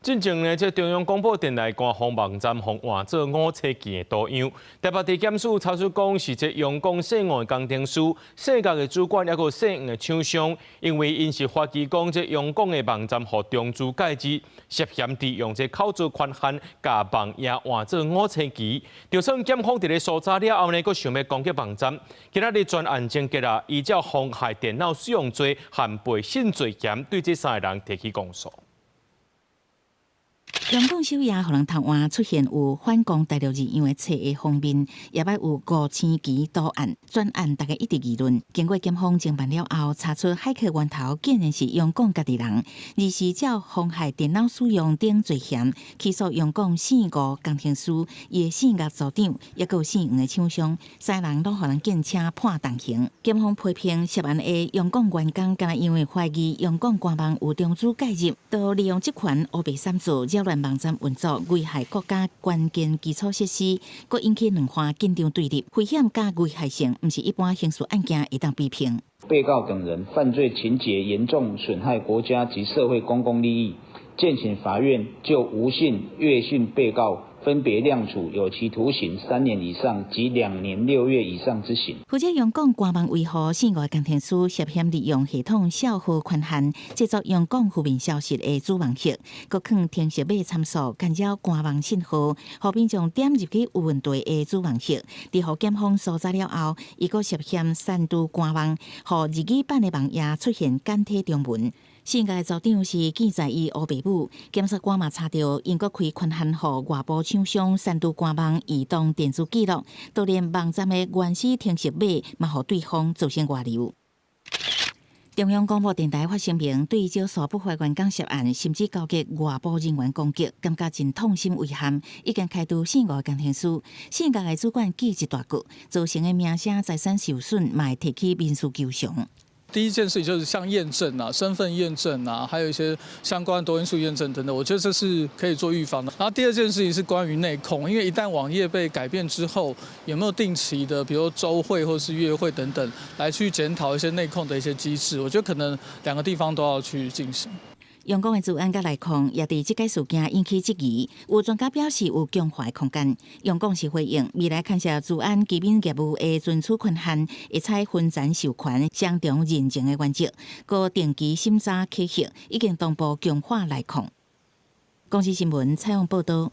進前呢，這中央廣播電臺官方網站予換做五星旗的圖樣，台北地檢署查出講是這陽光姓吳的工程師、姓郝的主管，抑閣姓黃的廠商，因為𪜶是懷疑講這陽廣的網站予中資介入，涉嫌利用這扣除權限，共網頁換做五星旗，就算檢方佇咧搜查了後呢，閣想欲攻擊網站，今仔日全案終結啦，依照妨害電腦使用罪和背信罪嫌，對這三个人提起公訴。中共首頁予人偷換出現有反攻大陸字樣的冊的封面，也擺有五星旗圖案，全案大家一直議論。經過檢方偵辦了後，查出駭客源頭竟然是陽廣家己人，而是照妨害電腦使用等罪嫌起訴陽廣姓吳工程師、伊的姓郝組長，抑閣有姓黃的廠商，三人攏予人檢請判重刑。檢方批評涉案的陽廣員工，敢若因為懷疑陽廣官網有中資介入，就利用職權烏白擅自擾亂網站運作，危害國家關鍵基礎設施，閣引起兩岸緊張對立，危險佮危害性，毋是一般刑事案件會當比拼。被告等人犯罪情節嚴重，損害國家及社會公共利益，建請法院就吳姓、岳姓被告分別量處有期徒刑3年以上及2年6月以上之刑。負責陽廣官網維護姓吳工程師涉嫌利用系統銷號權限，製作陽廣負面消息的主網頁，閣囥程式碼參數干擾官網信號，予民眾點入去有問題的主網頁。佇予檢方搜查了後，伊閣涉嫌刪除官網，予日語版的網頁出現簡體中文。姓郝的組長是記載伊烏爸母，檢察官嘛查著，𪜶閣開權限予外部廠商刪除官網移動電子記錄，都連網站的原始程式碼嘛予對方造成外流。中央廣播電臺發聲明，對少數不法員工涉案，甚至勾結外部人員攻擊，感覺真痛心遺憾。已經開除姓吳的工程師，姓郝的主管記一大過，造成的名聲財產受損，嘛會提起民事求償。第一件事情就是像驗證啊、身份驗證啊，還有一些相關多因素驗證等等，我覺得這是可以做預防的。然後第二件事情是關於內控，因為一旦網頁被改變之後，有沒有定期的，比如週會或是月會等等，來去檢討一些內控的一些機制？我覺得可能兩個地方都要去進行。陽廣的資安佮內控也佇這個事件引起質疑，有專家表示有強化的空間。陽廣是回應未來牽涉資安基本業務的存取權限，會採分層授權、雙重認證的原則，閣定期審查考核，已經同步強化內控。公視新聞採訪報道。